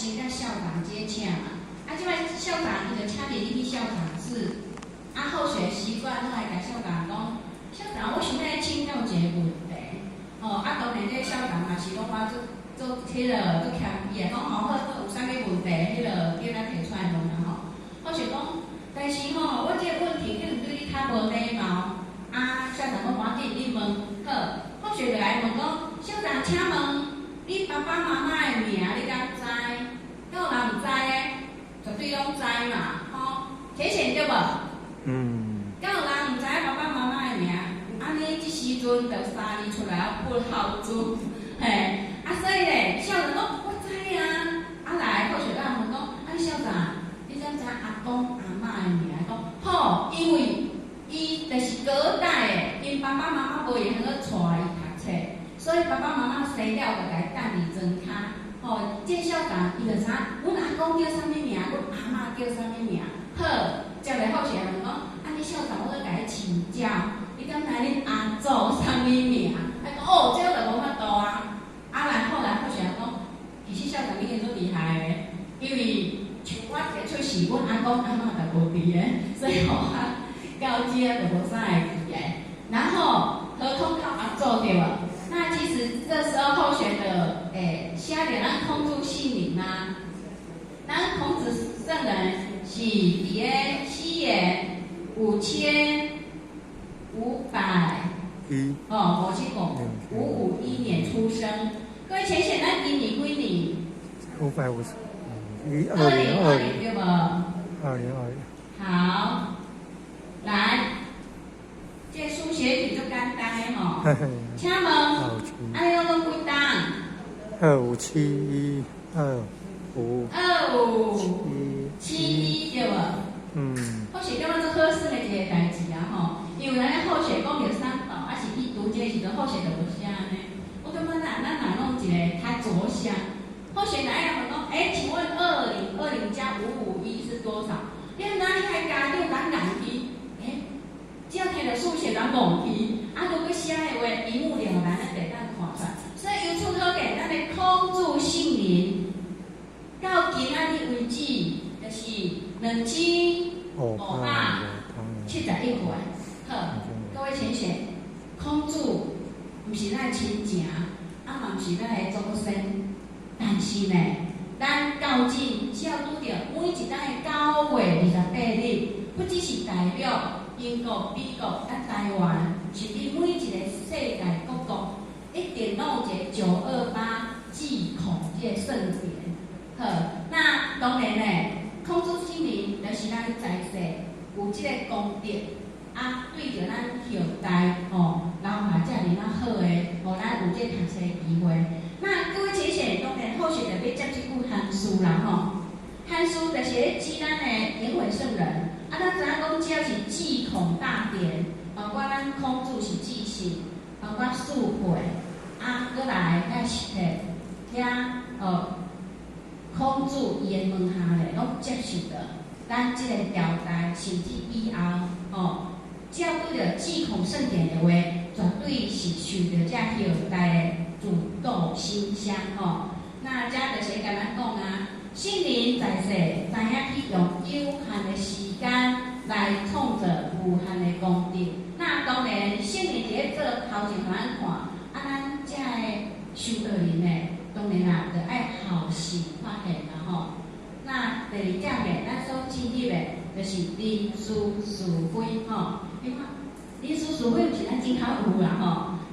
先佮校長接洽嘛。啊，這擺校長伊就請你入去校長室，啊，後學習慣攏會共校長講，校長，我想欲請教一个問題。吼，啊，當然這校長嘛是攏我做做彼個做謙虛的，講吼好好，有啥物問題，彼個叫咱提出來問啦吼。我是講，但是吼，我這個問題可能對你較無禮貌。啊，校長講無要緊，你問好。後學就來問講，校長，請問你爸爸媽媽的名你敢知？敢有人毋知的？絕對攏知嘛，吼，淺顯對無？嗯。敢有人毋知爸爸媽媽的名？按呢，這時陣就3年出來不孝子，嘿，啊，所以咧，校長講我知啊，啊來，後學長問講，啊，你校長，你敢知阿公阿嬤的名？講好，因為伊就是隔代的，𪜶爸爸媽媽無閒去帶伊讀冊，所以爸爸媽媽生了就共伊擲佇莊跤。吼，這校長伊就知阮阿公叫啥物名，阮阿嬤叫啥物名。好，接來後學問講，啊，你校長，我閣共你請教，你敢知恁阿祖啥物名？伊講哦，這個就無法度啊。啊，來後來後學講，其實校長你經足厲害的，因為像我提出世，阮阿公阿嬤就無佇的，所以吼我到這就無啥會記的。然後何通告阿祖對無？那其實這時候後學的寫著咱孔子姓名啊，咱孔子聖人是佇个西元5500 一哦，五七五551年出生。各位淺顯，咱今年幾年？550，一二零二零零對無？2020。好，來，這數學題足簡單的吼。請問，按呢攏總幾冬？2571，二五25 71對無？嗯。好學感覺足好耍的一個代誌啊吼，因為咱咧後學講著三寶，啊是去讀這個時陣，後學就無寫按呢。我感覺咱若弄一個較着相，後學來啊問講，欸，請問2020加551是多少？你毋知你遐家長敢呆去？欸，只要聽著數學人戇去，啊，如果寫的話，一目了然，咱就會當看出來。所以由此可見，咱的孔子聖人到今仔日為止，就是2571歲。好，各位淺顯，孔子毋是咱的親情，啊嘛毋是咱的祖先，但是呢，咱到今只要拄著每一冬的9月28日，不只是代表英國、美國、咱台灣，甚至每一個世界各國，一定攏有一個928祭孔這個盛典。好，那當然呢，孔子聖人就是咱在世有這個功德，啊，對著咱後代吼留下遮爾仔好的，予咱有這個讀冊的機會。那各位淺顯，當然後續就欲接這句函數啦吼。函數就是咧指咱的顏回聖人，啊，咱知影講只要是祭孔大典，包括咱孔子是祭祀，包括四會，啊，閣來咱是遐哦，孔子伊的門下咧，攏接受著咱這個朝代，甚至以後吼，只要拄著祭孔盛典的話，絕對是受著這後代的自導馨香吼。那這就是共咱講啊，聖人在世，知影去用有限的時間來創造無限的功德。那當然，聖人佇咧做頭前予咱看，啊，咱遮的修道人呢，當然啦，就愛好心發現啦吼。那第二點呢，咱所進入的，就是人事是非吼。你看，人事是非毋是咱真較有啦吼。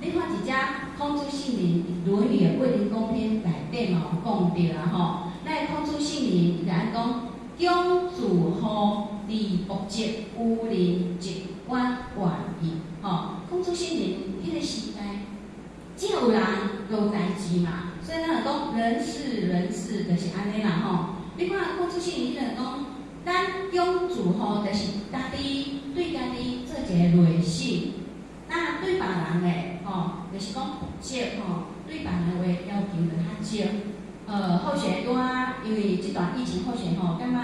你看佇遮孔子聖人《論語》的衛靈公篇內底嘛有講著啦吼。咱孔子聖人伊共咱講，恭自乎而薄疾，無人疾遠遠矣。吼，孔子聖人彼個時代，只要有人就有代誌嘛，所以咱就講人事人事就是按呢啦吼。你看孔子聖人伊就講，咱恭自乎就是家己對家己做一個內省，那對別人的吼，就是講薄疾吼，對別人的話要求就較少。後學拄仔，因為這段疫情後學吼，感覺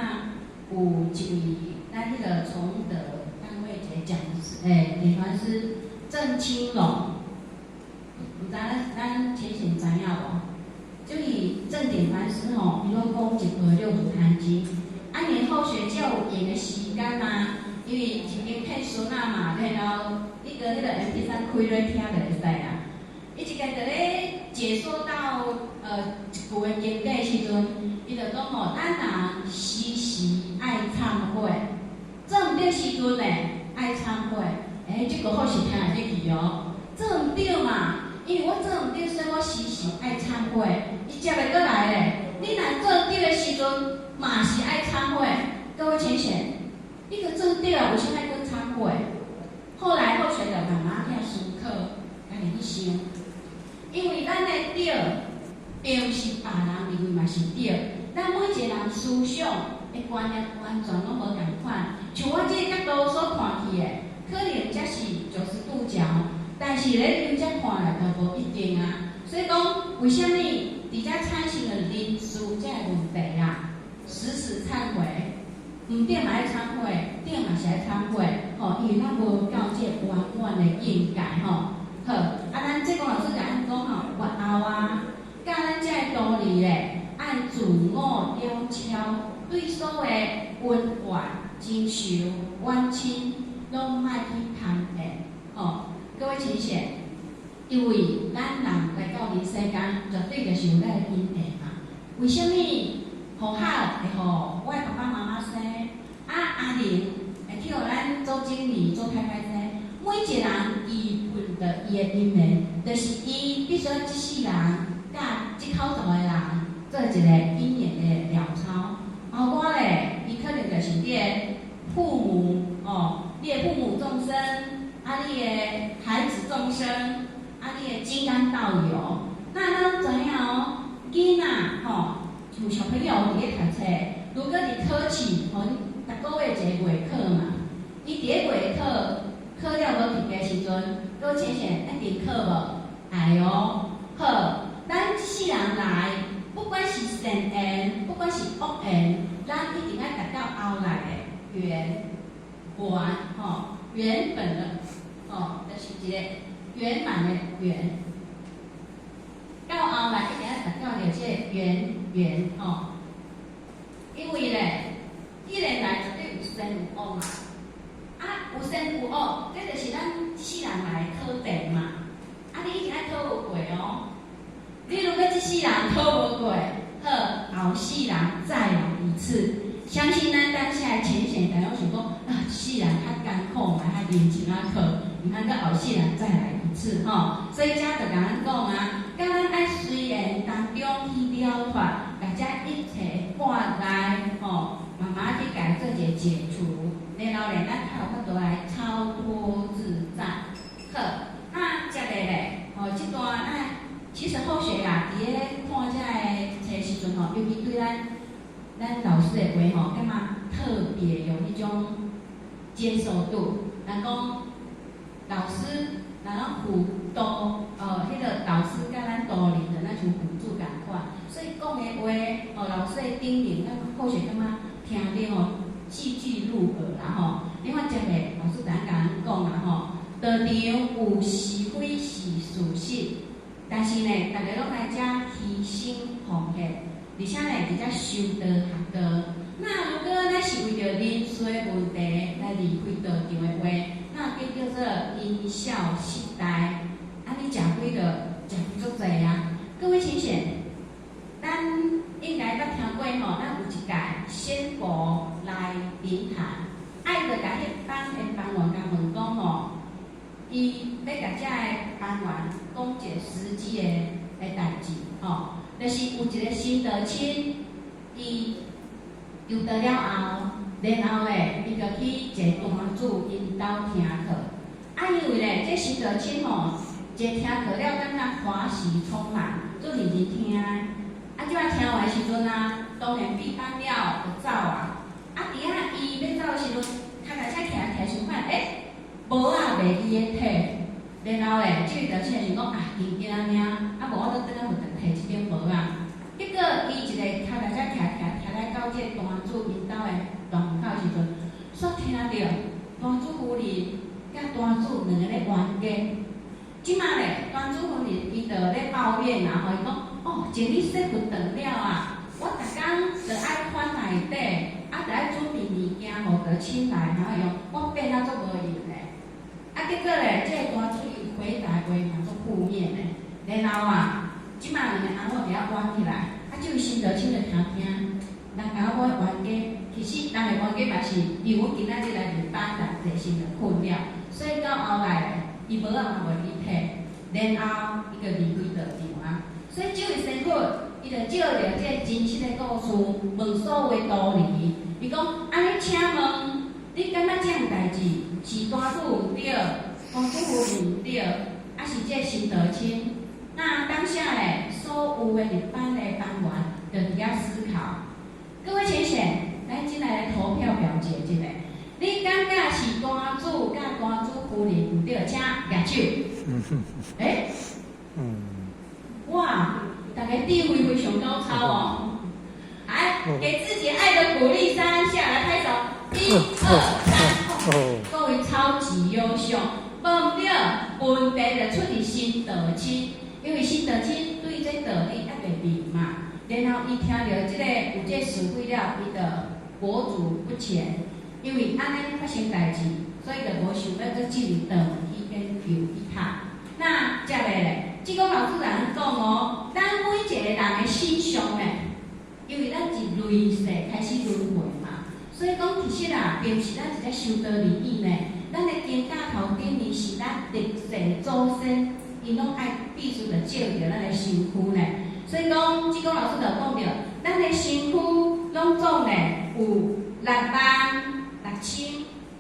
有一位咱彼個崇德單位一個講師，理傳師鄭青龍，毋知咱淺顯知影無？就是鄭頂法師吼，伊攏講一部六祖壇經。啊，𪜶後學才有閒的時間啊，因為一間騙孫仔嘛，然後一個彼個 MP3開咧聽就會使啊。伊一個佇咧解說到一句的經典時陣，伊就講吼，咱人時時愛懺悔，做毋對時陣咧愛懺悔。欸，這個好是聽會入去哦，做毋對嘛，因為我做毋對，所以我時時愛懺悔。伊接會過來咧，你若做對的時陣，嘛是愛懺悔。各位淺顯，你個做對啊，為啥愛閣懺悔？後來後學就慢慢遐思考，家己去想，因為咱的對，並毋是別人認為嘛是對。咱每一個人思想的觀念完全攏無仝款。像我這個角度所看去的，可能才是90度角，但是咧因遮看來就無一定啊。所以講，為啥物佇遮產生了人事這個問題啊？時時懺悔，毋對嘛愛懺悔，對嘛是愛懺悔，吼，因為咱無到這個圓滿的境界，吼。好，啊，咱這個老師共咱講吼，活後啊，教咱這個道理咧，愛自我了超，對所有恩怨、情仇、冤親，攏莫去貪戀，吼。各位親戚，因為咱人來到人世間，絕對就是有咱的因緣嘛。為啥物戶口會予我的爸爸媽媽生？啊，阿玲會去予咱周經理、周太太生？每一個人伊分的伊的因緣，就是伊必須這世人佮這口頭的人做一個因緣的了超。包括咧，伊可能就是你的父母哦，你的父母眾生，啊，你的孩子眾生，啊，你的金剛道友。那咱攏知影哦，囡仔吼，有小朋友佇咧讀冊，如果佇考試，吼，逐個月一個月考嘛，伊佇咧月考考了無及格時陣，閣淺顯愛重考無？愛哦，好，咱這世人來，不管是善緣，不管是惡緣，咱一定愛達到後來的圓滿吼，原本的吼，就是一個圓滿的圓。到後來一定愛達到著這個圓圓吼，因為咧，既然來絕對有善有惡嘛，啊，有善有惡，這就是咱世人來的考題嘛。啊，你一定愛考有過哦。你如果這世人考無過，好，後世人再來一次。相信咱當下淺顯大家想講，啊，這世人較艱苦嘛，較認真仔考，毋通閣後世人再來一次吼。所以遮就共咱講啊，教咱愛隨緣當中去了脫，共這一切掛礙吼，慢慢去共做一個解除，然後咧，咱較有法度來超脫自在。好，那接下來吼，這段咱其實後學啦，佇咧看這個冊時陣吼，尤其對咱老師的話吼，感覺特別有彼種接受度。人講老師，若攏輔導，彼個導師佮咱導領的，咱像輔助仝款。所以講的話，哦，老師的叮嚀，咱後學感覺聽著吼，句句入耳啦吼。你看接下老師等下共咱講啦吼，道場有是非是事實，但是呢，逐家攏來遮犧牲奉獻，而且呢，佇遮修道學道。那如果咱是為著人事的問題來離開道場的話，那叫做因小失大，啊，你食虧著食虧足濟啊！各位親戚，咱應該捌聽過吼，咱有一屆仙佛來靈壇，愛著共彼班的班員共問講吼，伊欲共遮的班員講一個實際的代誌吼，就是有一個新道親，伊求道了後，然後咧，伊就去一個大主𪜶兜聽課。啊，因為咧，這新道親吼，一聽課了，感覺歡喜充滿，足認真聽。啊，這擺聽完時陣啊，當然閉班了就走啊。啊，佇遐伊欲走的時陣，跤踏車騎騎想看，欸，帽仔袂伊的體。然後咧，這位道親就想講啊，緊緊仔爾，啊無我閣轉來佛堂提一頂帽仔。結果伊一個跤踏車騎騎騎來到這個大主𪜶兜的大門口的時陣，煞聽著大主夫人佮大主兩個咧冤家。這擺咧，大主夫人伊就咧抱怨啊，吼，伊講哦，哦，自你說佛斷了啊，我逐工就愛款待底，啊，就愛準備物件予德親來，然後用我變啊足無閒的。啊，結果咧，這個大主伊回答話嘛足負面的，然後啊，這擺兩個翁某佇遐冤起來，啊，這位新德親就聽聽，人共我冤家，其實人的冤家嘛是因為阮今仔日來入班人濟心就困了，所以到後來伊無仔嘛袂去提，然後伊就離開道場啊。所以這位仙佛，伊就照著這個真實的故事，問所有的道理。伊講：按呢，請問你感覺這項代誌是大主毋對，公主夫人毋對，抑是這個新德親？那當下咧，所有的入班的班員就佇遐思考。各位淺顯，來進來來投票表決一下。你感覺是大主佮大主夫人毋對，請舉手。欸？哇！大家智慧非常高超哦。來，給自己愛的鼓勵三下，來拍手，一、二、三，各位超級優秀。無毋對，問題就出佇新道親，因為新道親對這道理猶未明嘛。然後伊聽著這個有這是非了，伊就裹足不前，因為按呢發生代誌，所以就無想欲閣進入道去研究去讀。那接下來，濟公老師來講哦，咱每一個人的身上呢，因為咱是累世開始輪迴嘛，所以講其實啊，並毋是咱一個修道而已呢。咱的肩胛頭頂面是咱歷世祖先，𪜶攏愛必須著照著咱的身軀呢。所以講，濟公老師就講著，咱的身軀攏總呢有6萬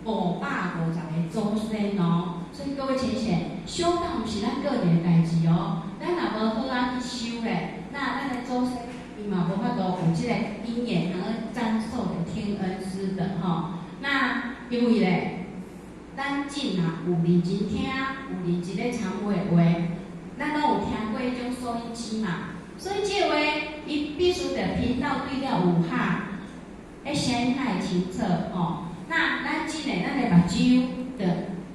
6550個祖先哦。所以各位淺顯，修道毋是咱個人的代誌哦。咱若無好仔去修咧，那咱的祖先伊嘛無法度有這個因緣，通去沾受著天恩師的吼。那因為咧，咱真若有認真聽，有認真咧參會的話，咱攏有聽過彼種收音機嘛。所以這個話，伊必須著頻道對了有合，彼聲音才會清楚吼。那咱真的，咱的目睭，著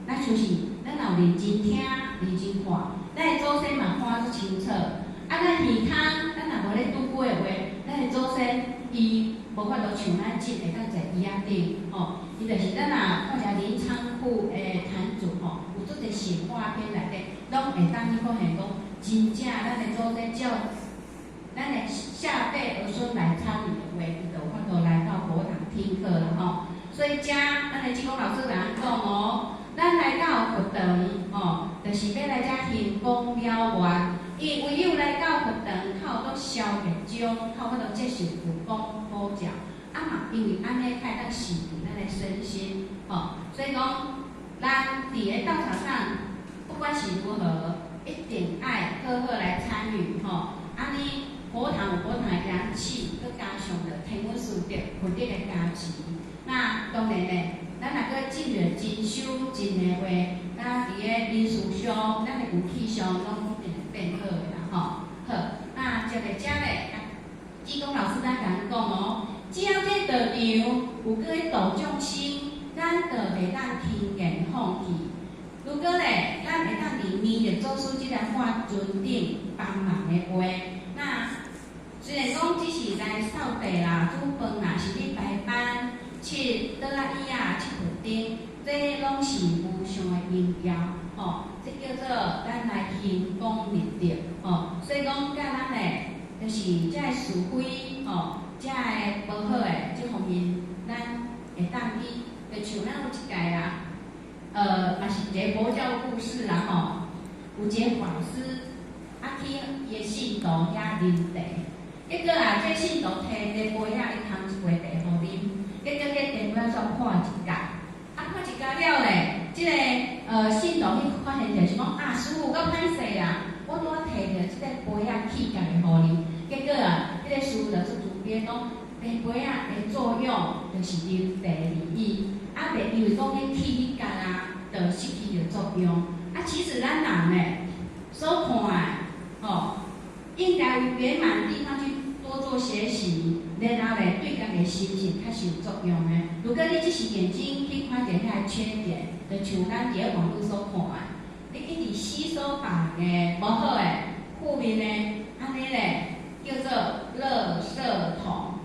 咱相信，咱若有認真聽、認真看，咱的祖先嘛看足清楚。啊，咱耳空，咱若無咧拄過的話，咱的祖先伊無法度像咱真會當坐椅仔頂吼。伊就是咱若看一下林倉庫的壇主吼，有足濟顯化篇內底，攏會當去發現講，真正咱的祖先照咱的下輩兒孫來參與的話，伊就有法度來到佛堂聽課啦吼。所以遮，咱的濟公老師共咱講哦，咱來到佛堂吼，就是欲來遮行功了願。伊唯有來到佛堂，較有法度消業障，較有法度接受佛光普照。啊嘛，因為按呢，較會當洗滌咱的身心，吼。所以講，咱佇个道場上，不管是如何，一定愛好好來參與，吼。按呢，佛堂有佛堂的陽氣，閣加上著天文師德佛力的加持。那當然咧，咱若閣進入真修真的話，咱佇个人事上，咱的運氣上，攏一定會變好的啦，吼。好，那接著遮咧，濟公老師咱共咱講哦，只要這道場有閣咧度眾生，咱就袂當輕言放棄。如果咧，咱會當佇彌勒祖師這個法尊頂幫忙的話，那雖然講只是來掃地啦、煮飯啦，是咧排班、拭桌仔椅仔、拭佛頂，這攏是無上的榮耀，吼！這叫做咱來行功立德，吼！所以講，佮咱咧，就是這個是非，吼，這個無好的這方面，咱會當去，就像咱有一屆啊，嘛是一個佛教故事啦，吼，有一個法師，啊去伊的信徒遐啉茶，結果啊，這個信徒提茶杯仔，伊通一杯茶予啉，結果彼茶杯仔煞破一角，啊破一角了咧，這個信徒去發現就是講啊，師父，夠歹勢啊，我拄仔提著這個杯仔去共伊予啉，結果啊，彼個師父就做慈悲講，茶杯仔的作用就是啉茶而已，啊，袂因為講彼去彼角啊，就失去著作用。啊，其實咱人咧所看的，吼，應該為圓滿地方去多做學習，然後咧對家己心性較是有作用的。如果你只是眼睛去看見遐個缺點，就像咱佇咧網路所看的，你一直吸收別人的無好的、負面的，按呢咧，叫做垃圾桶。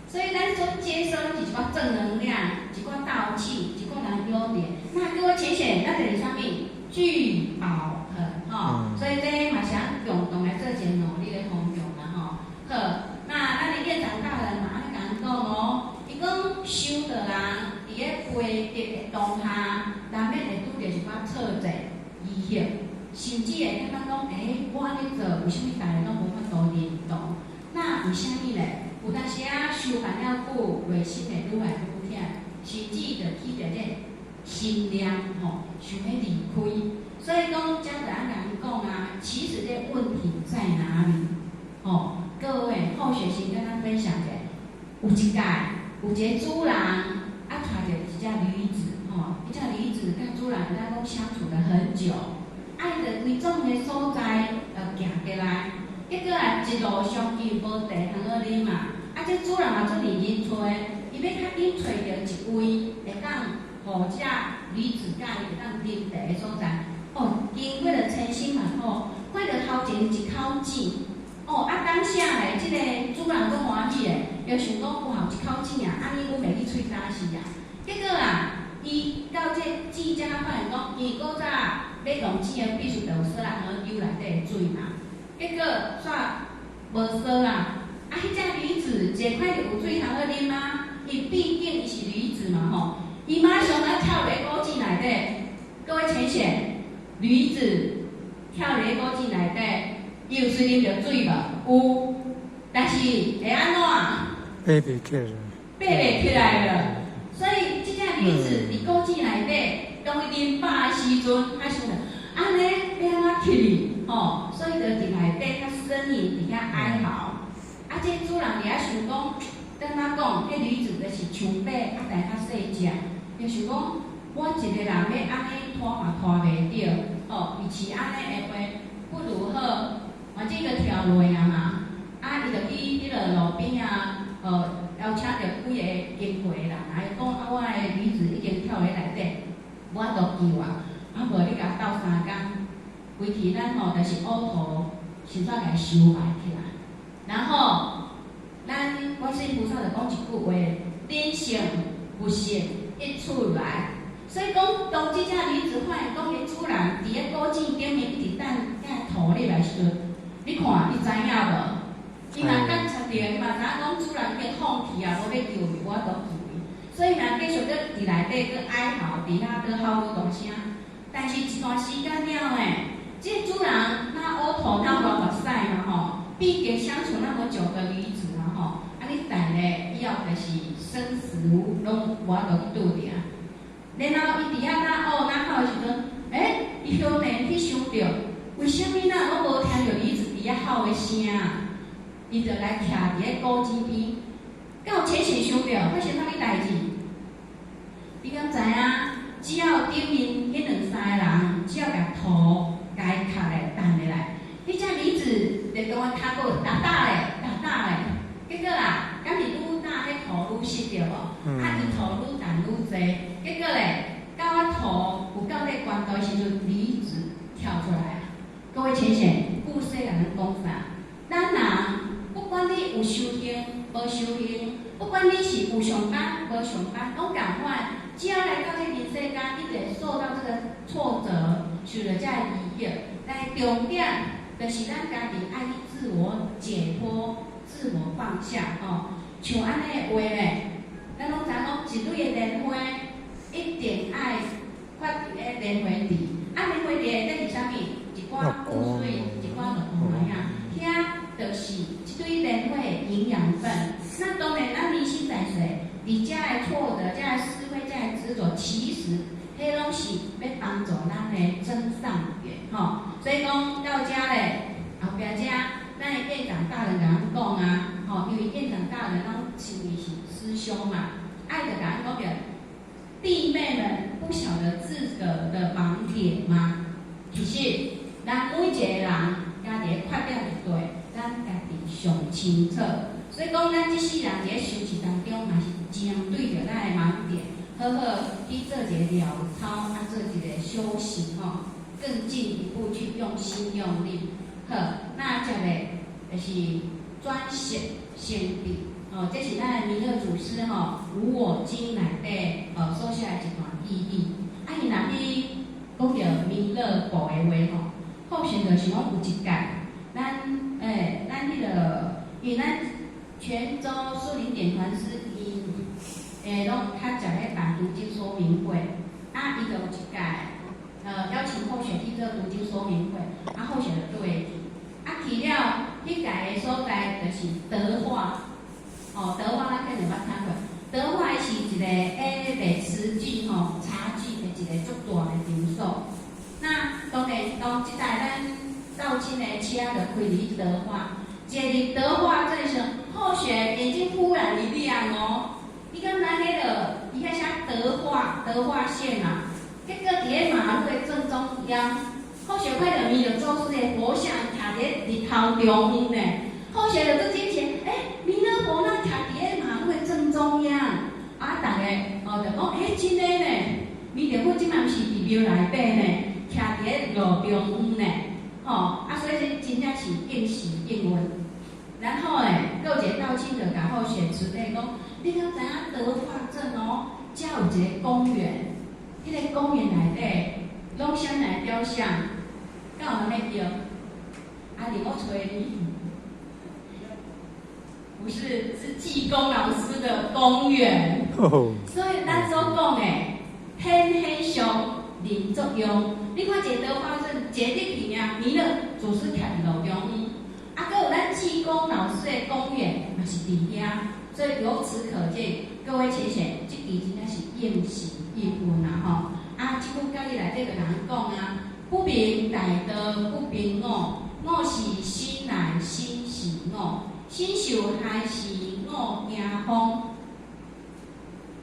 所以咱所接收是一寡正能量，一寡道氣，一寡人優點。那各位淺顯，咱就是啥物？聚寶盆吼。所以這嘛是共同來做一個努力的方向啦吼。好，那咱的院長大人嘛按呢共咱講哦，伊講修道人佇咧悲得的當下，難免會拄著一寡挫折、疑惑，甚至會感覺講，欸，我按呢做，為啥物大家攏無法度認同？那為啥物咧？有當時啊，修行了久，內心會愈來愈疼，甚至就起著這心念吼，想欲離開。所以講，遮就按呢講啊，其實這問題在哪裡？吼，各位後學先跟咱分享者，有一屆有一個主人啊，帶著一隻驢子，吼，彼隻驢子佮主人咱講相處了很久，啊，伊就規種的所在行過來，結果啊，一路上伊無茶通好啉嘛，啊，這主人嘛足認真揣，伊欲較緊揣著一位會當予這驢子佮伊會當啉茶的所在，哦，經過了千辛萬苦，看著頭前一口井，哦，啊，當下咧，這個主人閣歡喜的，伊想講哇，有一口井啊，按呢阮袂去喙焦死啊。結果啊，伊到這井遮發現講，伊古早欲弄井的必須著有索仔通搝內底的水嘛。結果煞無索啦，啊，彼隻驢子一看著有水通好啉啊，伊畢竟伊是驢子嘛吼，伊馬上啊跳入古井內底。各位淺顯，驢子跳入古井內底，伊有隨啉著水無？有，但是會按怎？爬袂起來。爬袂起來了。所以這隻驢子佇古井內底，當伊啉飽的時陣，他想著，按呢欲按怎起去？吼，所以就佇內底較呻吟，佇遐哀嚎。啊，這主人佇遐想講，等仔講，彼驢子就是樹爬，啊，但較細隻，就想講，我一個人欲按呢拖嘛拖袂著，吼，維持按呢的話，不如好，反正就跳落啊嘛。啊，伊就去彼个路邊啊，邀請著幾个經過的人，啊，伊講啊，我的驢子已經跳佇內底，無法度救啊，啊，無你共我鬥相共，規氣咱吼就是烏塗，先煞共伊收埋起來。然後，咱觀世音菩薩就講一句話：人性佛性一出來。所以講，當這隻驢子發現講，伊主人佇咧古井頂面一直等遐塗入來時陣，你看伊知影無？伊嘛感察著，伊嘛知影講主人已經放棄啊，無欲救伊，無法度救伊，所以嘛繼續閣佇內底閣哀嚎，佇遐閣吼愈大聲。但是一段時間了後，這個主人那烏塗那流目屎嘛吼，畢竟相處那麼久的驢子嘛吼，啊你等咧以後就是生死攏無法度去拄著。然後伊佇遐那烏那吼的時陣，欸，伊忽然去想著，為啥物咱攏無聽著驢子佇遐吼的聲啊？伊就來徛佇咧古井邊，敢有淺顯想著發生啥物代誌？你敢知影？只要頂面彼兩三個人，只要共塗共伊卡咧彈下來，彼隻驢子就當我跤骨打打咧，打打咧，結果啦，敢是愈打彼塗愈實著無？啊，伊塗愈彈愈濟，結果咧，到我塗有夠這個懸度的時陣，驢子跳出來啊！各位淺顯，故事共咱講啥？咱人不管你有修行無修行，不管你是有上班無上班，攏仝款。只要來到這人世間，你就會受到這個挫折，受到這個疑惑。但重點就是咱家己愛去自我解脫、自我放下吼。像按呢的話咧，咱攏知影講，一蕊的蓮花一定愛發佇咧蓮花池。啊，蓮花池內底是啥物？一寡污水，一寡落雨仔，遐就是這堆蓮花的營養分。那當然，咱人生在世，佇遮的挫折、遮的是非、遮的執著，其實彼攏是欲幫助咱的增上緣吼。所以講到遮咧，後壁遮，咱的院長大人共咱講啊，吼，因為院長大人攏稱伊是師兄嘛，愛就共咱講著，弟妹們不曉得自個的盲點嗎？其實，咱每一個人家己的缺點佇佗，咱家己上清楚。所以講，咱這世人佇咧修持當中，嘛是針對著咱的盲點，好好去做一個療操，啊，做一個修行吼，更進一步去用心用力。好，那接咧就是轉識成智，吼，這是咱的彌勒祖師吼《無我經》內底所寫的一段偈語。啊，伊若去講著彌勒佛的話吼，好像就是講有一屆，咱彼個，因為咱泉州士林點傳師伊攏較常咧辦讀經說明會，啊，伊就有一屆，邀請後學去做讀經說明會，啊，後學就綴去，啊，去了，彼屆的所在就是德化，哦，德化咱可能捌聽過，德化是一個賣瓷具吼、茶具的一個足大的場所。那當然，當這台咱道親的車就開入去德化，一入德化鎮時，後學眼睛忽然一亮哦，你敢知彼個伊遐寫德化德化縣啊？結果佇咧馬路的正中央，後學看著彌勒祖師的佛像徛佇咧日頭中央呢。後學就足驚奇，欸，彌勒佛那徛佇咧馬路的正中央，啊，逐个哦就講，欸，真的呢，彌勒佛這擺毋是佇廟內底呢，徛佇咧路中央呢，吼，啊，所以這真正是應時應運。然後呢，閣有一个道親就共後學慈悲講，你敢知影德化鎮哦，遮有一個公園，彼個公園內底攏啥人的雕像？敢有人欲叫？阿弟，我揣你。不是，是濟公老師的公園。所以咱所講的顯現象靈作用，你看一個德化鎮，一入去爾，彌勒祖師徛佇路中央，啊，閣有咱濟公老師的公園嘛是佇遐，所以由此可見，各位淺顯，這支真正是應時應運啊吼！啊，這句教義內底就共咱講啊，不明大道不明我，我是心來心是我，心受害時我驚慌，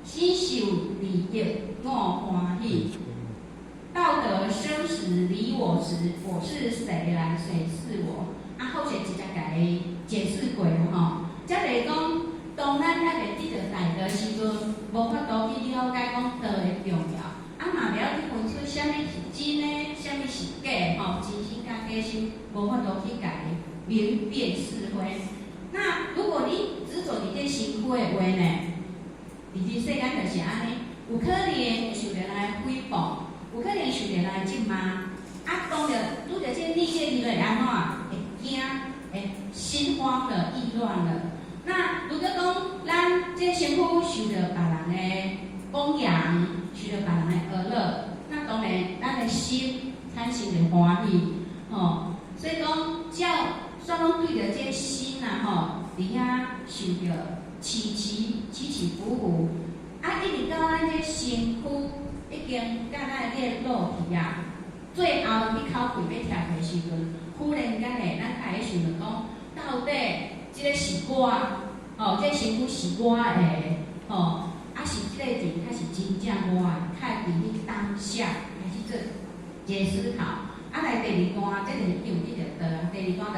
心受利益我歡喜。道德生死離我時，我是誰來誰是我？啊，好像直接共伊解釋過吼。這就是講，當咱還袂得著大道時陣，無法度去了解講道的重要，啊嘛袂曉去分出啥物是真的，啥物是假的吼，真心佮假心，無法度去共伊明辨是非。那如果你執著佇這身軀的話呢，佇這世間就是按呢，有可能會受著人的誹謗，有可能受著人的責罵，啊，當著拄著這逆境，你就會按怎？會驚，會心慌了、意亂了。那如果講咱這身軀受著別人的供養，受著別人的呵咾，那當然咱的心產生著歡喜，吼。所以講，只要煞攏對著這心啊，吼，佇遐受著起起起起伏伏，啊，一直到咱這身軀已經佮咱的鏈落去啊，最後彼口氣欲拆的時陣，忽然間咧，咱才會想著講，到底這个是我，吼，這個身軀是我的，吼，啊是這个人才是真正我的，較會佇彼當下開始做一個思考。啊，來第二段，這就是已經有得著道。第二段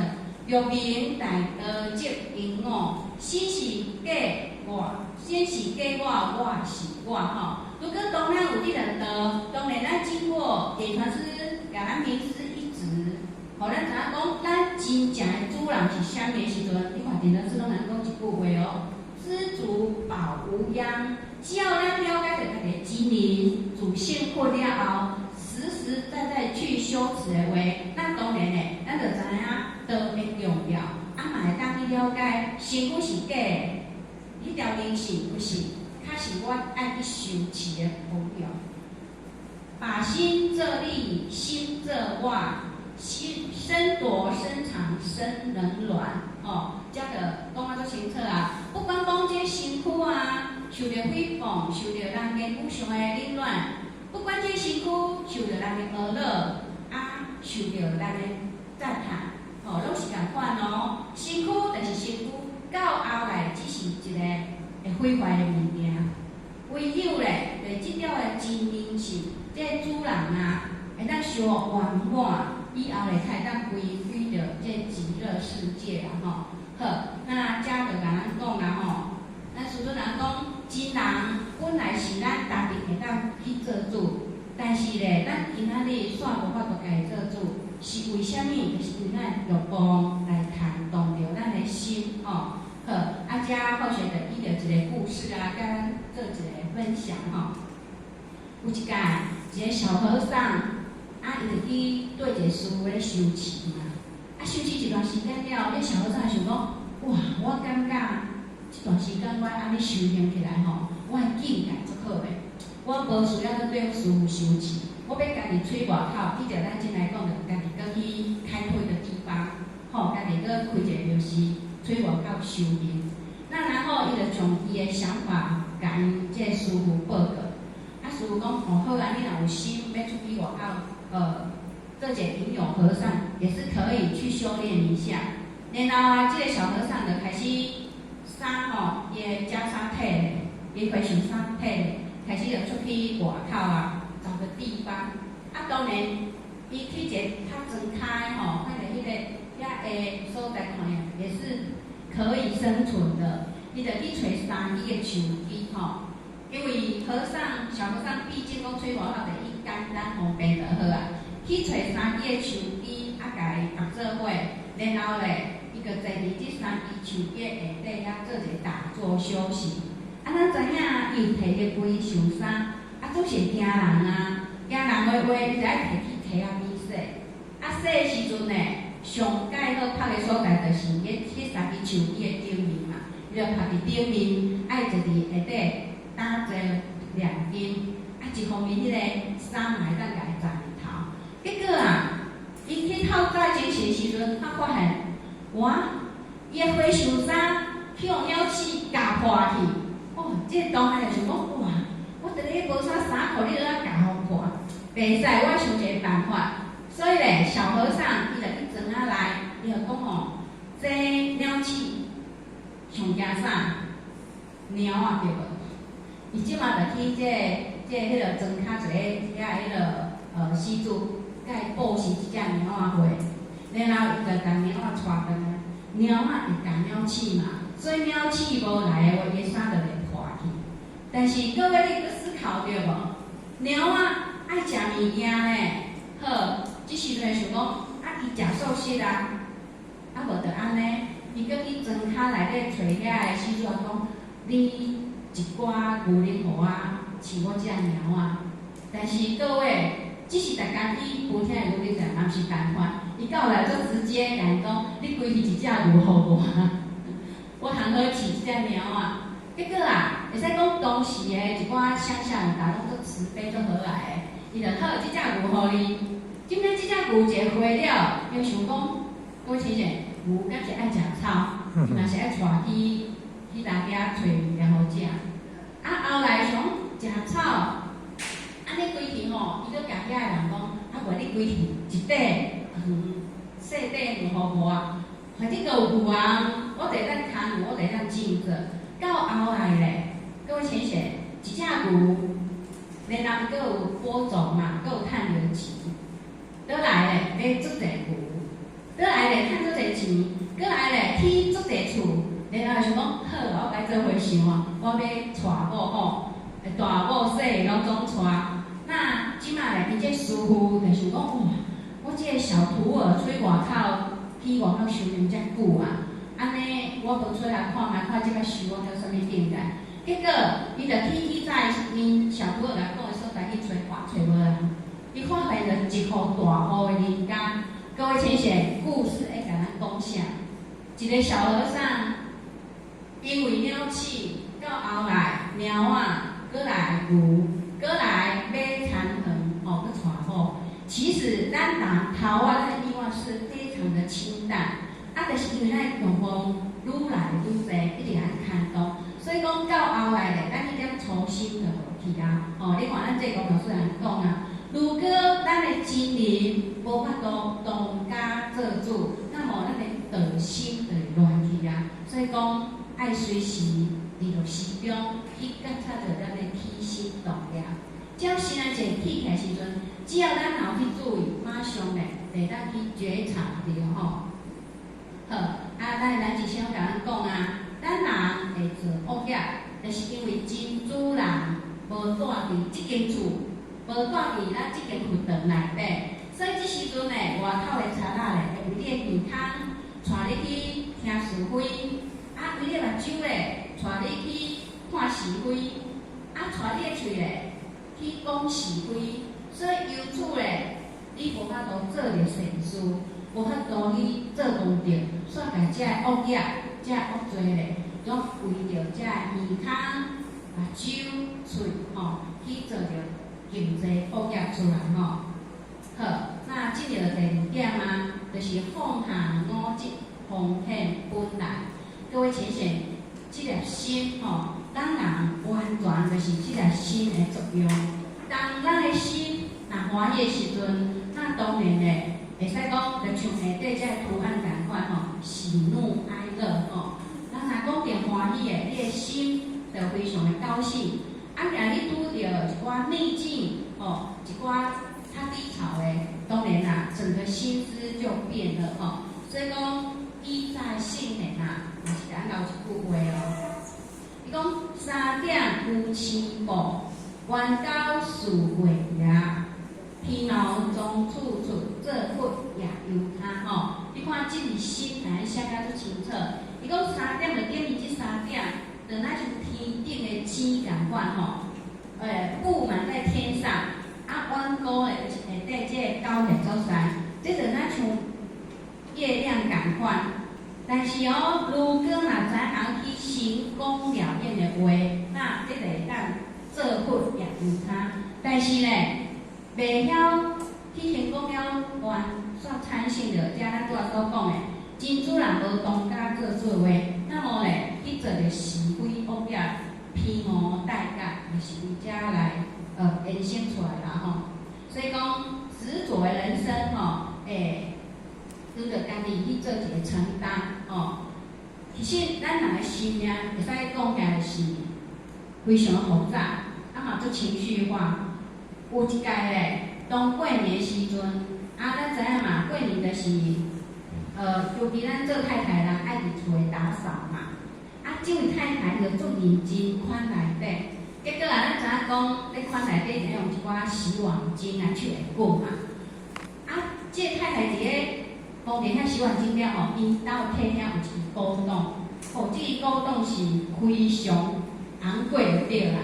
就若明大道則因我，心是假我，心是假我，我是我吼。如果當咱有得著道，當然咱經過點傳師共咱明示一指，予咱知影講，咱真正的主人是啥物的時陣，你看點傳師攏通講一句話哦：知足保無恙。只要咱了解著家己的真靈自性佛了後，實實在在去修持的話，咱當然咧，咱就知影道的重要，啊嘛會當去了解身軀是假的，彼條靈性不是，較是我愛去修持的方向。把心做你，心做我，心身奪身長身冷暖，吼，這就講啊足清楚啊。不管講這身軀啊，受著誹謗，受著人間無常的冷暖，不管這身軀受著人的呵咾，啊，受著人的讚嘆，吼，攏是仝款哦。身軀就是身軀，到後來只是一個會毀壞的物件。唯有咧，就是這條的真靈性，這個主人啊，會當修圓滿，以後咧才會當歸歸著這極樂世界啦吼。好，那遮就共咱講啦吼，咱師尊人講，真人本來是咱家己會當去做主，但是咧，咱今仔日煞無法度家己做主，是為啥物？就是因為咱欲望來牽動著咱的心。遮好學的伊著一个故事啊，共咱做一个分享吼。有一擺，一个小和尚，啊，伊就去對一個師父咧修持嘛。啊，修持一段時間了，這小和尚想講：哇，我感覺這段時間我按呢修行起來吼，我的境界足好的。我無需要閣對師父修持，我欲家己出外口，以照咱這來講，就家己閣去開拓一個地方，吼，家己閣開一個廟寺，出外口修行。那然後，伊就將伊的想法共𪜶這個師父報告。啊，師父講：哦，好啊，你若有心欲出去外口，做一個隱遊和尚，也是可以去修煉一下。然後啊，這個小和尚就開始衫吼，伊的袈裟褪咧，伊和尚衫褪咧，開始就出去外口啊，找個地方。啊，當然，伊去一个較莊跤的吼，看著彼個遐个所在看也是可以生存的。伊就去揣三支的樹枝吼，因為和尚小和尚畢竟講出外口就伊簡單方便就好啊。去揣三支的樹枝，啊，共伊合做伙，然後咧，伊就坐佇這三支樹枝下底遐做一個打坐修行。啊，咱知影伊有提著規身衫，啊，總是會驚人啊，驚人的話，伊就愛提去溪仔邊洗。啊，洗的時陣咧，上蓋好曝的所在就是彼三支樹枝的頂面嘛，伊就曝佇頂面，愛坐佇下底打坐念經。啊，一方面彼個衫嘛會當共伊遮日頭。結果啊，伊去透早精神的時陣，他發現，哇，伊的和尚衫去予鳥鼠咬破去。哦，這個當下就想講，哇，我佇咧無啥衫褲，你都通咬予破，袂使，我想一個辦法。所以咧，小和尚伊就去莊仔內，伊就講吼，這鳥鼠上驚啥？貓仔對無？伊這馬就去這彼個莊跤一个遐彼个施主，共伊布施一隻貓仔回，然後伊就共貓仔帶轉來，貓仔會咬鳥鼠嘛，所以鳥鼠無來的話，伊的衫就會破去。但是各位你閣思考著無？貓仔愛食物件呢，好，這時陣想講，啊，伊食素食啊，啊無就按呢，伊閣去莊跤內底揣遐个施主講，你一寡牛奶予我飼我這貓仔。但是各位，這是逐工去晡廳的牛奶食，嘛毋是辦法。伊到來就直接共伊講，你規去一隻牛予我，我通好飼這隻貓仔。結果啊，會使講當時的一寡鄉下人，大攏足慈悲足和藹的，伊就好，這隻牛予你。今仔這隻牛一個回了，伊就想講，各位親戚，牛敢是愛食草，伊嘛是愛帶去去大家揣物件予食。啊，後來想食草，按呢規氣吼，伊閣共遐個人講，啊無你規氣一塊園，細塊園予我，反正閣有牛啊，我就會當牽牛，我就會當種做。到後來咧，各位淺顯，一隻牛，然後閣有播種嘛，閣有趁著錢，倒來咧買足濟牛，倒來咧趁足濟錢，閣來咧起足濟厝，然後想講好，我該做和尚啊，我欲娶某吼，大某細攏總娶。那這馬咧，伊這師父就想講，哇，我這個小徒兒出外口去外口修行遮久啊，按呢我無出來看覓，看這擺修我到啥物境界。結果，伊就去在𪜶小徒兒來講的所在去揣，哇，揣無人。伊發現了一戶大戶的人家。各位淺顯，故事會共咱講啥？一個小和尚，因為鳥鼠到後來貓仔，閣來牛，閣來買田園，吼，閣娶某。其實咱人頭仔，咱的欲望是非常的清淡，啊，就是因為咱欲望愈來愈濟，一直按牽動，所以講到後來咧，咱彼點初心就無去啊。吼，你看咱這個老師人講啊，如果咱的精靈無法度當家做主，那麼咱的道心就會亂去啊。所以講，愛隨時佇落時中去覺察著咱的起心動念。只要心內一起起來時陣，只要咱若有去注意，馬上咧會當去覺察著吼。好，啊，咱咱之前有共咱講啊，咱人會做惡業，就是因為真主人無住佇這間厝，無住佇咱這間佛堂內底，所以這時陣咧，外口的賊仔咧會為你的健康，帶你去聽是非，啊，為你的目睭咧，看是非，啊，帶你的喙咧去講是非，所以由此咧，你無法度做著善事，無法度去做功德，煞共這个惡業、這个惡罪咧，攏圍著這个耳孔、目睭、喙吼，去做著經濟惡業出來吼。好，那進入第二點啊，就是放下我執，奉獻本來。各位淺顯，這粒心吼，咱人完全就是這粒心的作用。當咱的心若歡喜的時陣，那當然咧，會使講就像下底這个圖案仝款吼，喜怒哀樂吼。咱若講著歡喜的，你的心就非常的高興。啊，若你拄著一寡逆境吼，一寡較低潮的，當然啦，整個心思就變了吼。所以講，依在聖言啊，嘛是咱留一句話哦。伊講三點有星布，彎溝似月牙，皮毛總處出，做佛也由他吼。你看這個心內寫甲足清楚。伊講三點就等於這三點，就若像天頂的星仝款吼，布滿在天上。啊，彎溝的就是下底這個溝的所在，這就若像月亮仝款。但是哦，如果若知影去成功了願的話，那這就會當做佛也由他。但是咧，袂曉去成功了願，煞產生著遮咱拄仔所講的，真主人無當家做主話，那麼咧去做著是非惡業、皮毛代價，就是為遮來延伸出來啦吼。所以講執著的人生吼，拄著家己去做一個承擔吼。其實咱人的生命會使講起來是非常複雜，啊嘛足情緒化。有一屆咧，當過年時陣，啊，咱知影嘛，過年就是，尤其咱做太太人愛佇厝內打掃嘛。啊，這位太太就足認真款內底，結果啊，咱知影講，咧款內底會用一寡洗碗精啊、手會滾嘛。啊，這個太太佇咧工地遐洗碗精了後，𪜶兜客廳有一支古董，哦，這支古董是非常昂貴就對啦。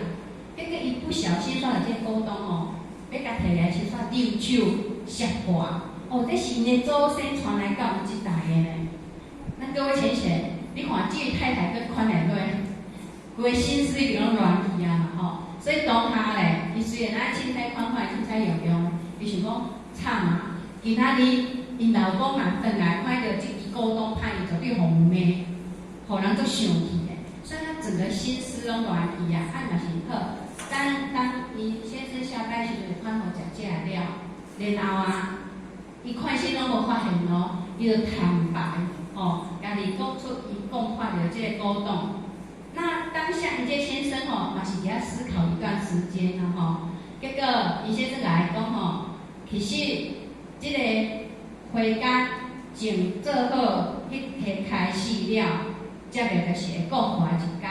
結果伊不小心煞共這個古董吼，欲共提來時煞溜手摔破。哦，這是𪜶的祖先傳來到阮這代的呢。那各位淺顯，你看這位太太閣款來落，規个心思一定攏亂去啊嘛吼。所以當下咧，伊雖然愛凊彩款款、凊彩用用，伊想講慘啊！今仔日𪜶老公若轉來看著這支古董歹，伊絕對予人罵，予人足生氣的。所以他整個心思攏亂去啊！啊，若是好，當當伊先生下班時陣，款予食這了，然後啊，伊看啥攏無發現哦，伊就坦白吼，家己講出伊講看著這個古董。那當下伊這先生吼，嘛是佇遐思考一段時間啦吼。結果伊先生共伊講吼，其實這個花工從做好彼天開始了，才袂就是會講破一工。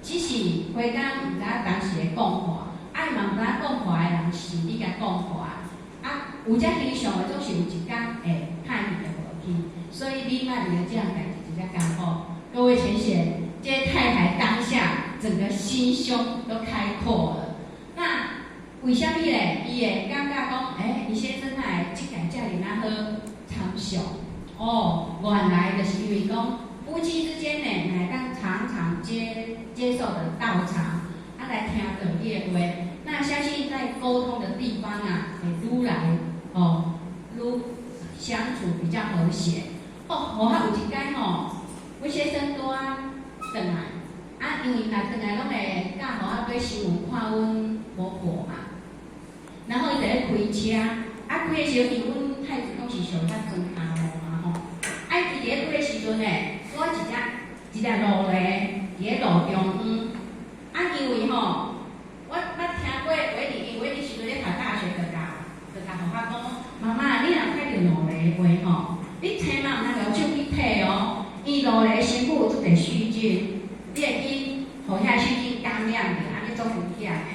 只是花工毋知影當時會講破，啊伊嘛毋知影講破的人是你共講破。啊，有這形象的，總是有一工會歹去就無去，所以你莫為著這項代誌真正艱苦。各位淺顯，這太太當下整個心胸都開闊了。那為啥物咧？伊會感覺講，欸，伊先生哪會這屆遮爾仔好參詳？哦，原來就是因為講夫妻之間呢，會當常常接受的道場，啊來聽著伊的話。那相信在溝通的地方啊，會愈來哦愈相處比較和諧。哦，我還有一擺吼，阮先生拄仔轉來，啊，因為若轉來攏會教予我對新聞看阮婆婆嘛。然後伊就咧開車，啊開的時陣，阮太子攏是上較裝跤毛嘛吼。啊，伊佇咧開的時陣呢，拄仔一隻一隻路咧，佇咧路中央。啊，因為吼，我捌聽過維尼，因為維尼時陣咧讀大學就共我講，媽媽，你若看著路咧的話吼，你千萬毋通用手去提哦，伊路咧身軀有足濟細菌，你會去予遐細菌感染著，按呢足危險的。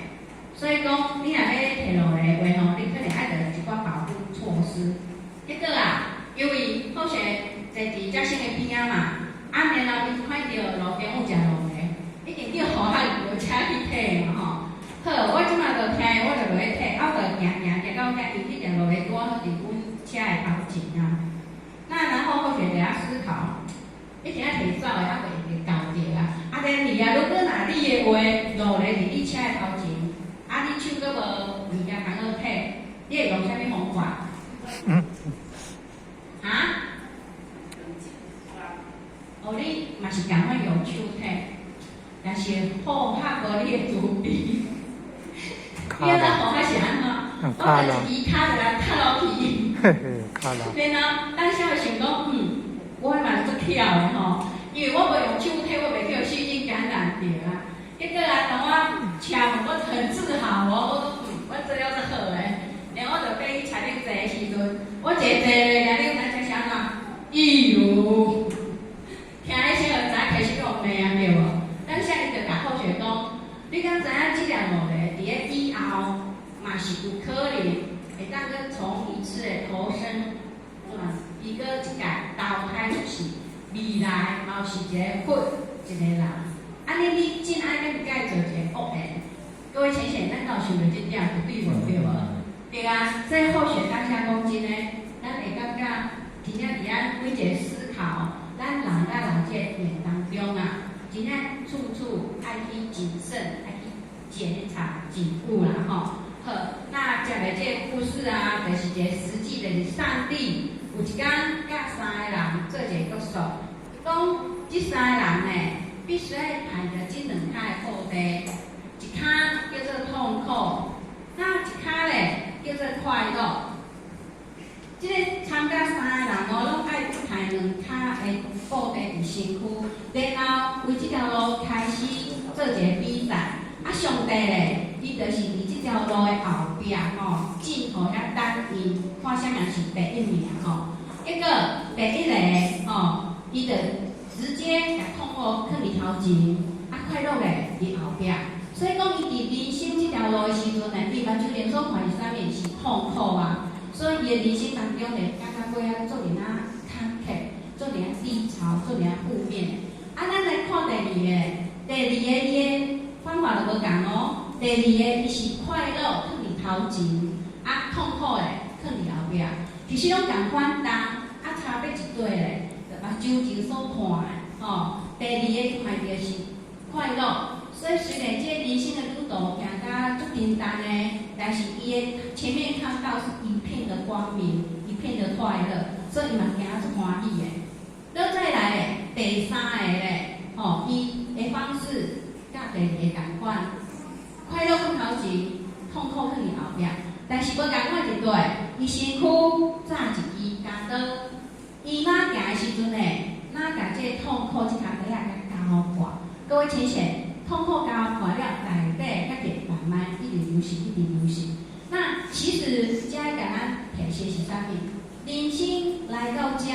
所以講，你若欲提路咧的話吼，你可能愛著一寡保護措施。結果啊，因為好勢坐佇接生的邊仔嘛，啊，然後伊看著路邊有一隻路咧，一定叫予較無車血落咧佇你車的頭前，啊，你手閣無物件通好提，你會用啥物方法？哈？哦，你嘛是仝款用手提，但是好較無你的慈悲。你按怎好較是按怎？我就一支跤就來踢落去。嘿嘿，跤啦。然後當時會想講，我嘛足巧的吼，因為我無用手提，我袂去予細菌感染著啊。結果啊，當我車門，我很自豪哦，我講，我做了足好的。然後我就爬去車頂坐的時陣，我一坐咧，然後你知影啥怎？哎喲，聽彼聲就知影開始予罵啊，對無？當時伊就共好學講，你敢知影這粒五个佇咧以後嘛是有可能會當閣重一次的投生，伊閣一屆投胎出世，未來嘛是一個佛一個人。按呢你真愛閣共伊做一個惡緣。各位淺顯，咱敢有想著這點，對無對無？對啊，所以後學當下講真的，咱會感覺真正佇咱每一個思考，咱人佮人這個緣當中啊，真正處處愛去謹慎，愛去檢查謹悟啦吼。好，那接來這個故事啊，就是一個實際的，是上帝有一工佮三個人做一個約束，伊講這三個人呢，必須愛攀著這兩跤的布地，一跤叫做痛苦，那一跤咧叫做快樂。這個參加三個人哦，攏愛攀兩跤的布地佇身軀，然後為這條路開始做一個比賽。啊，上帝咧，伊就是佇這條路的後壁吼，鏡頭遐等伊，看啥人是第一名吼。結果第一個吼，伊就直接共痛苦囥佇頭前，啊，快樂咧佇後壁。所以講，伊佇人生這條路的時陣呢，伊目睭連所看是啥物？是痛苦啊！所以伊的人生當中咧，感覺過啊，足爾仔坎坷，足爾仔低潮，足爾仔負面。啊，咱來看第二個，第二個伊的方法就無仝哦。第二個伊是快樂囥佇頭前，啊，痛苦的囥佇後壁。其實攏仝款重，啊，差別一對咧，就目睭前所看的，吼。第二個看著是快樂。所以雖然這個人生的旅途行甲足沉重的，但是伊的前面看到是一片的光明，一片的快樂，所以伊嘛行足歡喜的。閣再來咧，第三個咧，吼，伊的方式佮第二个仝款，快樂囥頭前，痛苦囥佇後壁，但是無仝款就對，伊身軀紮一支鉸刀，伊若行的時陣咧，若共這個痛苦這跤刀仔共鉸破。各位淺顯。痛苦鉸破了，內底才會慢慢一直流失，一直流失。那其實這共咱提示是啥物？人生來到這，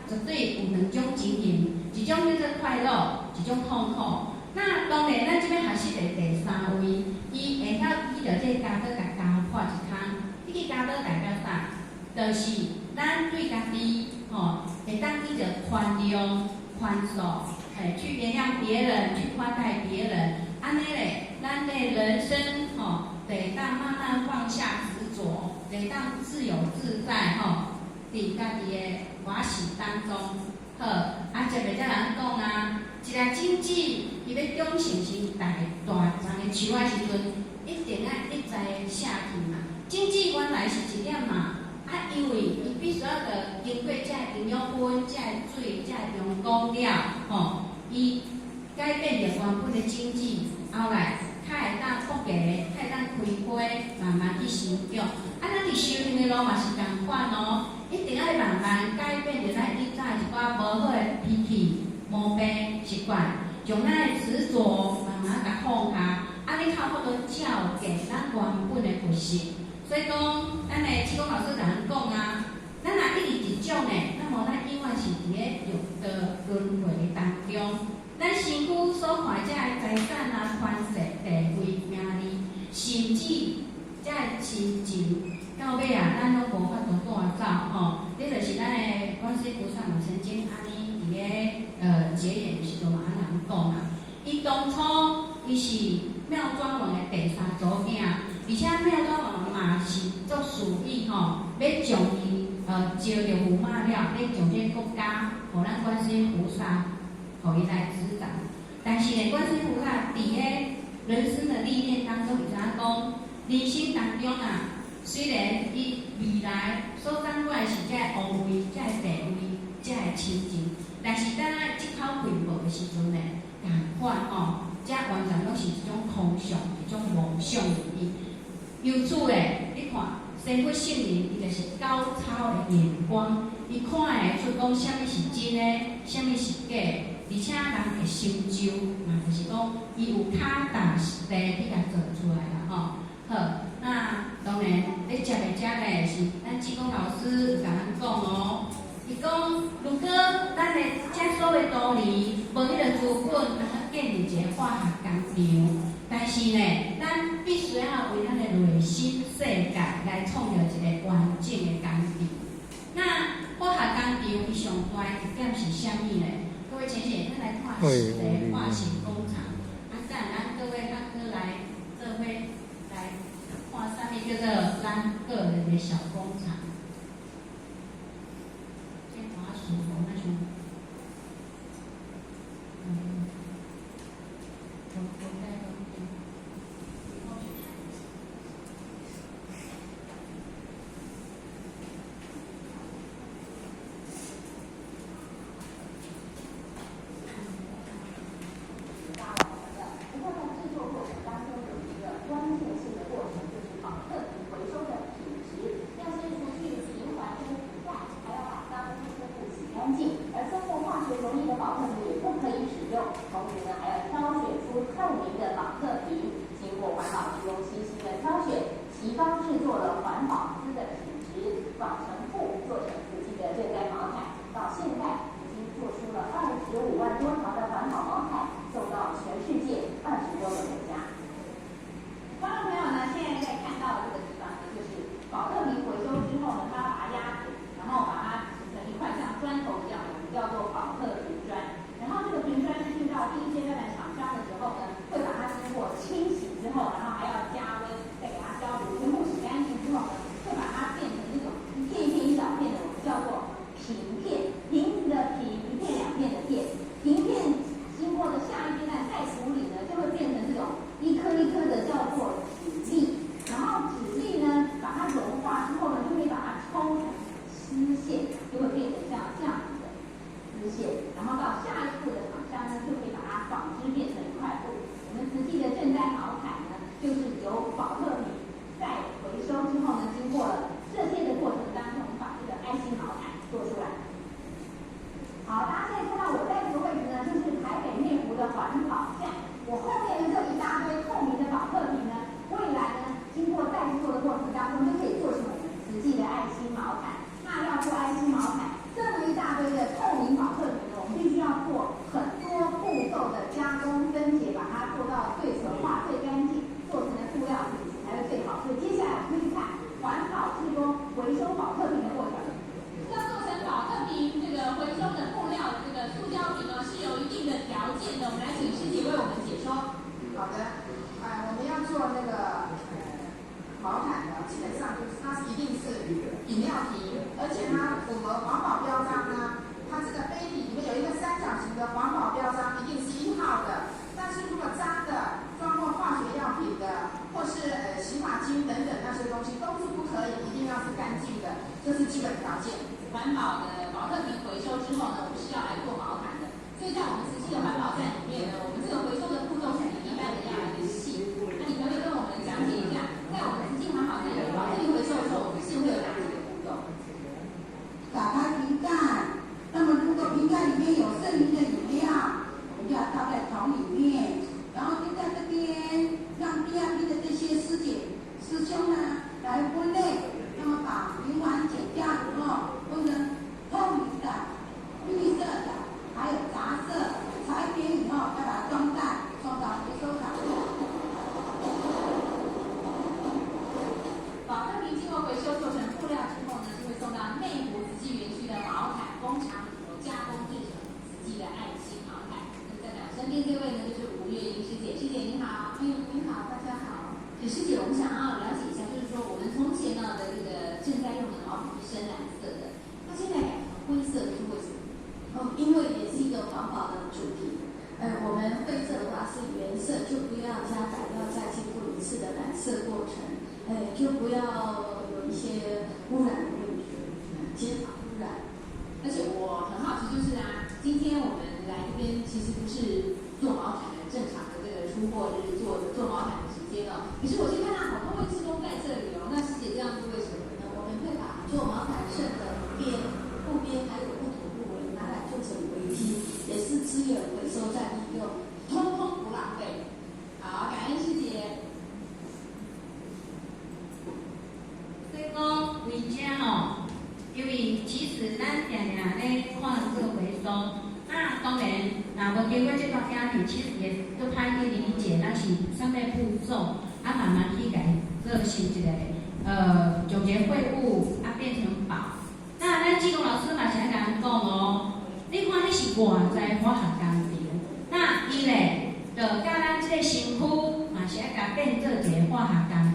絕對有兩種情形，一種叫做快樂，一種痛苦。那當然，咱這欲學習的第三位，伊會曉依著這個鉸刀共鉸破一空。這支鉸刀代表啥？就是咱對家己，吼，會當依著寬容、寬恕。去原諒別人，去寬待別人，按呢咧，咱的人生吼，得當慢慢放下執着，得當自由自在吼，佇家己的歡喜當中，好，啊，接下才人講啊，一个種子，伊欲長成成大大叢的樹仔時陣，一定愛一栽下去嘛。種子原來是一粒嘛，啊，因為伊必須愛著經過這個營養分、這個水、這個陽光了，吼。伊改變著原本的種子，後來較會當復芽，較會當開花，慢慢去生長。啊，咱佇修行的路嘛是仝款哦，一定愛慢慢改變著咱以前一寡無好的脾氣、毛病、習慣，將咱的執著慢慢共放下，按呢較有法度照見咱原本的佛性。所以講，咱的志公老師共咱講啊，咱若一直執著呢，那麼咱永遠是佇咧六道輪迴當中。咱身軀所看這個財產啊、權勢、地位、名利，甚至這個親情，到尾啊，咱攏無法度帶走吼。這就是咱的觀世音菩薩嘛，曾經按呢佇咧結緣的時陣嘛，按呢講啊。伊當初伊是妙莊王的第三組囝，而且妙莊王嘛是足示意吼，欲將伊招著駙馬了，欲將這個國家，予咱觀世音菩薩，予伊來執掌。但是呢，觀世音菩薩佇咧人生的歷練當中，會知影講，人生當中啊，雖然伊未來所掌管的是這个王位、這個地位、這個親情，但是當咱這口氣無的時陣呢，仝款吼，這完全攏是一種空想，一種夢想而已。由此咧，你看，仙佛聖人伊就是高超的眼光，伊看會出講啥物是真的，啥物是假的，而且人會成就，嘛就是講，伊有跤踏實地去共做出來啦吼。好，那當然，咧食袂食咧是咱志工老師有共咱講哦。伊講，如果咱的這所謂都里無彼個資本，通建立一個化學工廠，但是呢，咱必須要為咱的內心世界來創造一個完整的工廠。那化學工廠伊上大的特點是啥物呢？各位淺顯，咱來看一個化學工廠。啊，等咱各位較閣來做伙來看啥物叫做咱個人的小工廠。這看舒服，那像，我在。不過在製作過程當中有一個關鍵性的過程，就是寶特瓶回收的品質，要先除去循環跟瓶蓋，還要把髒污全部洗乾淨。而裝過化學溶液的寶特瓶也不可以使用，同時呢，還要挑選出透明的寶特瓶，經過環保志工細心的挑選，齊芳製作了環保絲的品質，紡成布，做成慈濟的賑災毛毯，到現在已經做出了25萬多條的環保毛毯，送到全世界20多個國家。觀眾朋友呢，現在在看到的這個地方呢，就是寶特瓶回收之後呢，它把它壓扁，然後把它形成一塊像磚頭一樣的，我們叫做寶特瓶磚。然後這個瓶磚進到第一階段的廠商的時候呢，會把它經過清洗之後，然後還要加溫，再給它消毒，全部洗乾淨之後呢，會把它變成這種一片一片一小片的，我們叫做瓶片，瓶子的瓶，一片兩片的片，瓶片經過了下一階段再處理呢，就會變成這種一顆一顆的叫做紙粒，然後紙粒呢，把它融化之後呢，就可以把它抽成絲線，就會變成像這樣子的絲線，然後到下一步的廠商呢，就可以把它紡織變成一塊布。我們慈濟的賑災毛毯呢，就是由寶特瓶再回收之後呢，經過了這些的過程當中，把這個愛心毛毯做出來。好，大家現在看到我在這個位置呢，就是台北內湖的環保站。我後面的這一大堆透明的寶特瓶呢，未來呢，經過再製作的過程當中，就可以做成我們慈濟的愛心毛毯。那要做愛心毛毯，這麼一大堆的透明寶特瓶呢，我們必須要做很多步驟的加工分解，把它做到最純化、最乾淨，做成的布料品質才會最好。所以接下來我們就去看環保志工回收寶特瓶的過程。要做成寶特瓶這個回收的布料的這個塑膠瓶呢，是有一定的條件的。我們來請師姐為我們解說。好的，我們要做那個毛毯呢，基本上就是它是一定是飲料瓶，而且它符合環保標章呢，它這個杯底裡面有一個三角形的環保標章，一定是1號的。但是如果髒的、裝過化學藥品的，或是洗髮精等等那些東西都是不可以，一定要是乾淨的，這是基本條件。環保的寶特瓶回收之後呢，我們是要來做毛毯的。所以在我們慈濟的環保站裡面呢，我們這個回收的步驟是比一般的要來的細。那你可不可以跟我們講解一下，在我們慈濟環保站裡面寶特瓶回收的時候，我們是會有哪幾個步驟？打開瓶蓋，那麼如果瓶蓋裡面有剩餘的飲料，我們就要倒在桶裡面，然後就在這邊讓第二批的這些師姐師兄呢來分類，那麼把瓶環剪掉以後，分成色，就不要加染料再經過一次的染色過程，哎，就不要有一些污染的問題，減少污染。而且我很好奇，就是啊，今天我們來這邊其實不是做毛毯的正常的這個出貨日做毛毯的時間哦。可是我先看到好多位志工在這裡哦，那師姐這樣是為什麼呢？我們會把做毛毯剩的邊、布邊還有不妥布圍拿來做成圍巾，也是資源回收再利用，通通不浪費。好，感恩師姐。所以講為這吼，因為其實咱定定咧看做回收，那當然，若無經過這段影片，其實也都歹去理解咱是啥物步驟，啊慢慢去共做成一個，總結廢物啊變成寶。那咱志工老師嘛是愛共咱講哦，你看彼是外在化學工廠，那伊咧就佮咱這個身軀嘛是愛共變做一個化學工廠。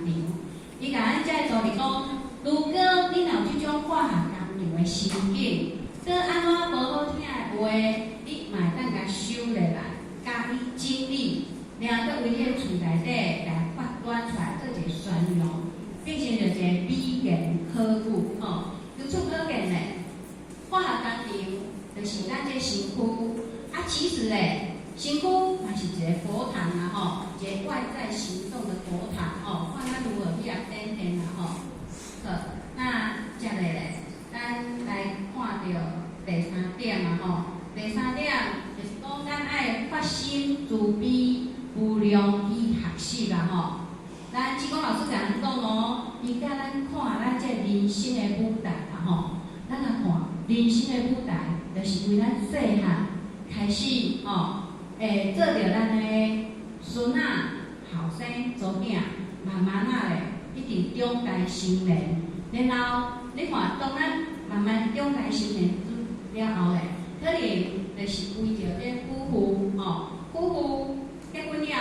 伊共咱這個道理講，如果你若有這種化學工廠的心境，閣按怎無好聽的話，你嘛會當共收落來，加以整理，然後閣為你的喙內底共發端出來，做一個宣揚，變成著一個美言可語吼。由此可見咧，化學工廠就是咱這個身軀，啊，其實咧，身軀嘛是一個佛堂啊吼，一個外在行動的佛堂吼，看咱如何去共展現啦吼。好，那接下來咱來看著第三點啊吼。第三點就是講，咱愛發心慈悲無量去學習啦吼。咱志工老師共咱講哦，伊教咱看咱這人生的舞台啦吼。咱來看人生的舞台，就是為咱細漢開始吼，會做著咱的孫仔、後生、查某囝，慢慢仔咧，一直長大成年。然後你看，當咱慢慢長大成年了後咧，可能就是為著這夫婦吼，夫婦結婚了，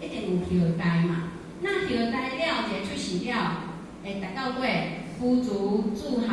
一定有後代嘛。那後代了，一個出世了，會達到尾，夫嫋子孝，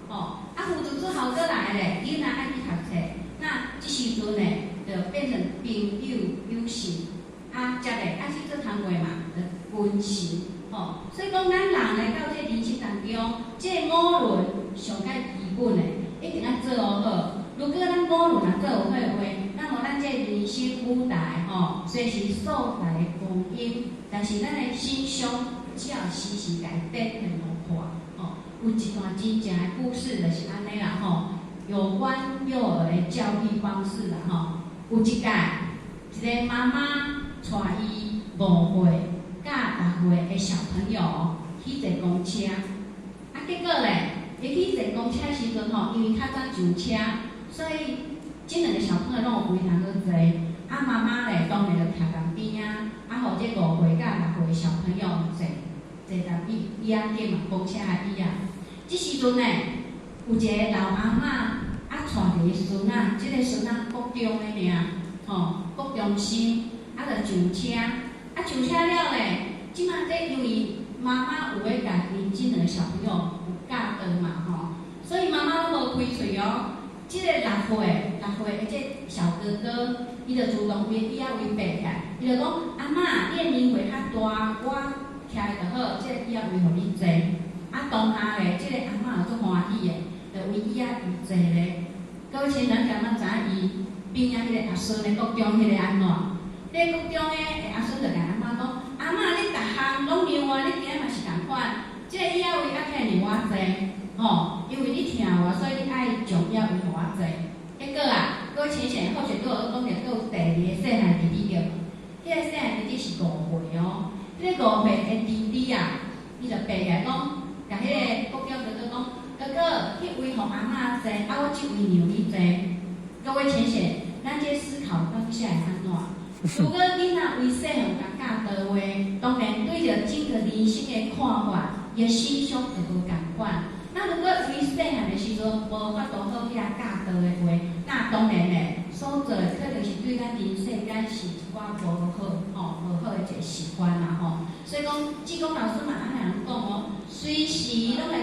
吼，啊夫嫋子孝閣來咧，囡仔愛去讀冊，那這時陣咧，就變成朋友友情，啊，接咧愛去做工課嘛，就軍事，吼。所以講，咱人來到這人生當中，這個五倫上蓋基本的，一定愛做好。如果咱五倫若做有好的話，那麼咱這人生舞台吼，雖是數來光陰，但是咱的心胸只要時時共展現予看，吼，有一段真正的故事就是按呢啦吼，有關幼兒的教育方式啦吼，有一屆一個媽媽帶伊5歲佮6歲的小朋友去坐公車，啊結果咧，伊去坐公車時陣吼，因為較早上車，所以這兩個小朋友攏有規人去坐，啊媽媽咧當然就徛佇邊仔，啊予這5歲佮6歲的小朋友坐坐佇椅椅仔頂嘛，公車的椅仔。這時陣呢，有一個老阿嬤啊，帶一個孫仔，這個孫仔國中的爾，吼，國中生，啊就上車，啊上車了咧，這馬這因為媽媽有咧共𪜶這兩個小朋友有教導嘛，吼，所以媽媽攏無開喙哦。這個6歲的這小哥哥，伊就自動為椅仔位爬起來，伊就講：阿嬤，你的年歲較大，我徛就好，這個椅仔位予你坐。啊，當下咧，這個阿嬤就足歡喜的，就為椅仔位坐咧。各位親人敢若知影伊邊仔彼個阿孫咧，國中彼個按怎？這國中的阿孫就共阿嬤講：阿嬤，你逐項攏讓我，你今仔嘛是仝款，這個椅仔位愛起來讓我坐，吼，因為你疼我，所以你愛將椅仔位予我坐。結果啊，各位親戚，後續閣有講著，閣有第二個細漢弟弟對無？彼個細漢弟弟是5歲哦，彼個5歲的弟弟啊，伊就爬起來講，共彼個國中哥哥講：哥哥，彼位予阿嬤坐，啊，我這位讓你坐。各位淺顯，咱這思考當下會按怎？如果囡仔為細漢共教導話，當然對著整個人生的看法，伊的心胸會無仝款。那如果為細漢的時陣無法度好去共教導的話，那當然咧，所做的可能是對咱人世間是一寡無好吼，無好的一個習慣啦吼。所以講，志工老師嘛按呢講哦，隨時攏會